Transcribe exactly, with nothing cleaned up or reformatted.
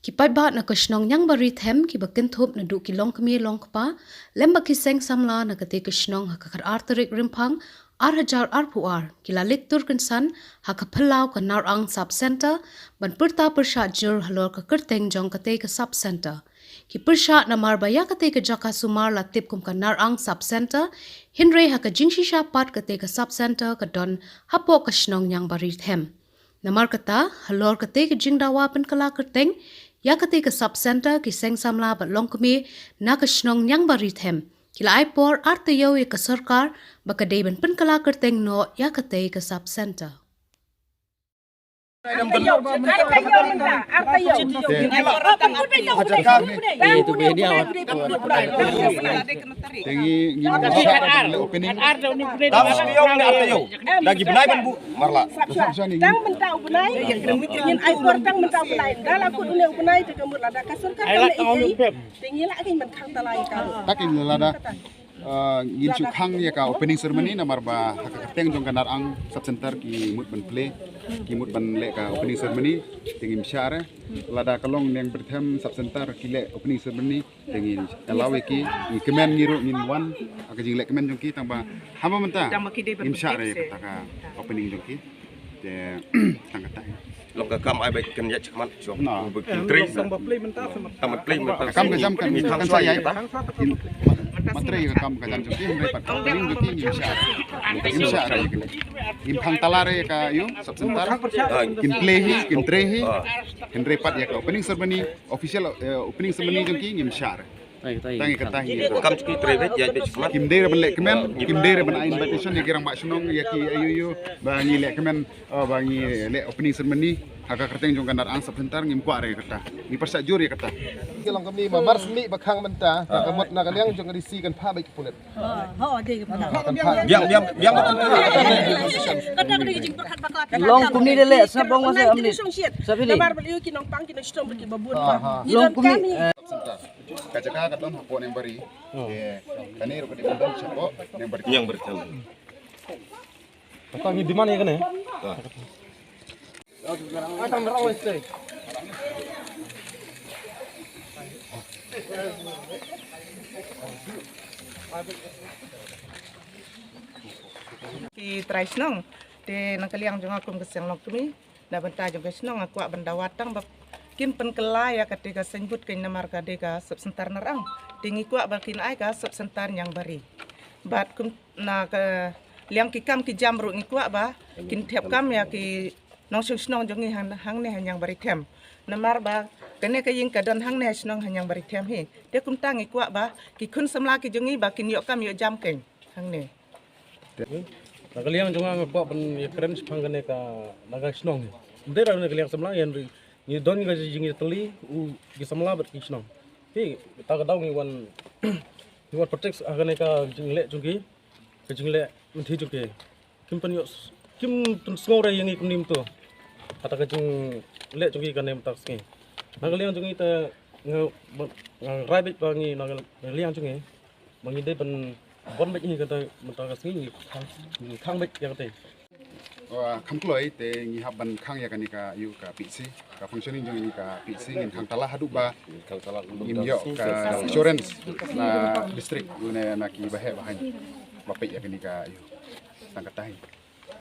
Ki paidbah na ka shnong Niangbari Them kiba kynthup naduh ki longkmie longkpa lem bad ki seng samla na katei ka shnong ha ka khatar tarik Rymphang ar hajar arphew ar ki la leit tur kynsan ha ka phyllaw ka Narang Sub Centre ban pyrta pyrshah jur halor ka kyrteng jong katei ka Sub Centre. Ki pyrshah namar ba ïa katei ka jaka sumar la tip kum ka Narang Sub Centre, hynrei ha ka jingshisha pat katei ka Sub Centre ka don hapoh ka shnong Niangbari Them. Namar kata, halor katei ka jingdawa pynkylla kyrteng ïa katei ka Sub Centre, ki seng samla bad longkmie na ka shnong Niangbari Them ki la ai por ar taïew ïa ka sorkar ba ka dei ban pynkylla kyrteng noh ïa katei ka Sub Centre. Te ngi, ngi, ngi shah opening. Lagi bnai ban buh marla. Tang mynta u bnai, ngin ai por tang mynta u bnai. Da la kut une u bnai te ka mut lada ka sorkar ka leh ei ei, te ngi la ngin ban khang talai ka. Ta kin lada, ah, ngin shu khang ïa ka opening ceremony namar ba ha ka kyrteng jong ka Narang Sub Centre ki mut ban plie, ki mut ban leh ka opening ceremony, te ngim shah re. Lada ka long Niangbari Them Sub Centre ki leh opening ceremony, te ngin allow ïa ki, ngi kmen ngi ruh ngin wan ha ka jingleh kmen jong ki, tang ba haba mynta ngim shah re kata ka opening jong ki. Te tang kata. Long ka kam ai ba kan ïa chakmat jong u ba kin trei. Tang ba plei mynta. Ka kam ka jam kan, kan sa ïa. Kin ma trei ka kam ka jam jong ki, hynrei pat ka opening jong ki ngim shah re. Ngim shah re ïa ki. Ngim khang talai re ïa ka ïa u Sub Centre. Kin plei hi, kin trei hi. Hynrei pat ïa ka opening ceremony, official, eh, opening ceremony jong ki ngim shah re. Tang ïa kata hi. Kam jong ki trei beit, ïa beit smat. Kim dei re ban leh kmen, kim dei re ban ai invitation ïa ki rangbah shnong, ïa ki ïa u, ba ngi leh kmen, oh, ba ngi leh opening ceremony ha ka kyrteng jong ka Narang Sub Centre, ngim kwah re ïa kata. Ngi pyrshah jur ïa kata. Ki long kumne ma mar sni ba khang mynta, ka mut na ka liang jong ka D C kan phah beit ki pulit. Biang, biang, biang. Long kumne leh, sngap bong masa amni. Sngap ini. Long kumne. Ka jaka ka don hapoh Niangbari. Kane ruh ka dei ban don shapoh Niangbari. Niangbari. Kata ngi demand ïa kane. Ki trai shnong, te na ka liang jong nga kum ka seng longkmie, na bynta jong ka shnong nga kwah ban dawa tang ba kin pynkylla ïa kata ka signboard kein namar ka dei ka Sub Centre Narang. Te ngi kwah ba kin ai ka Sub Centre Niangbari. Bad kum na ka liang ki kam ki jam ruh ngi kwah ba kin thep kam ïa ki nongshong shnong jong ngi hang, hangne ha Niangbari Them. Namar ba kane ka ïing ka don hangne ha shnong ha Niangbari Them hi. Te kumta ngi kwah ba ki khun samla ki jong ngi ba kin ïoh kam ïoh jam kein hangne. Na ka liang jong nga nga kwah ban ïakren shaphang kane ka, na ka shnong hi. Ym dei na ka liang samla, ïa ngi don ka jingïatylli u ki samla bad ki shnong. Te ta ka daw ngi wan, ngi wan protect ha kane ka jingleh jong ki, ka jingleh mynthi jong ki. Kim pynïoh, kim pynsngew re ïa ngi kumne mynta. Kata ka jingleh jong ki kane mynta ka sngi. Na ka liang jong ngi te nga, nga rai beit ba ngi na ka liang jong ngi ba ngi dei ban bun beit ngi kata mynta ka sngi ngi khang, ngi khang beit ïa kata. Kham kloi te ngi hap ban khang ïa kane ka ïa ka P C, ka functioning jong ngi ka P C ngin khang tala haduh ba ngim ïoh ka assurance na district ne na ki baheh bahaiñ ba peit ïa kane ka ïa. Tang kata hi.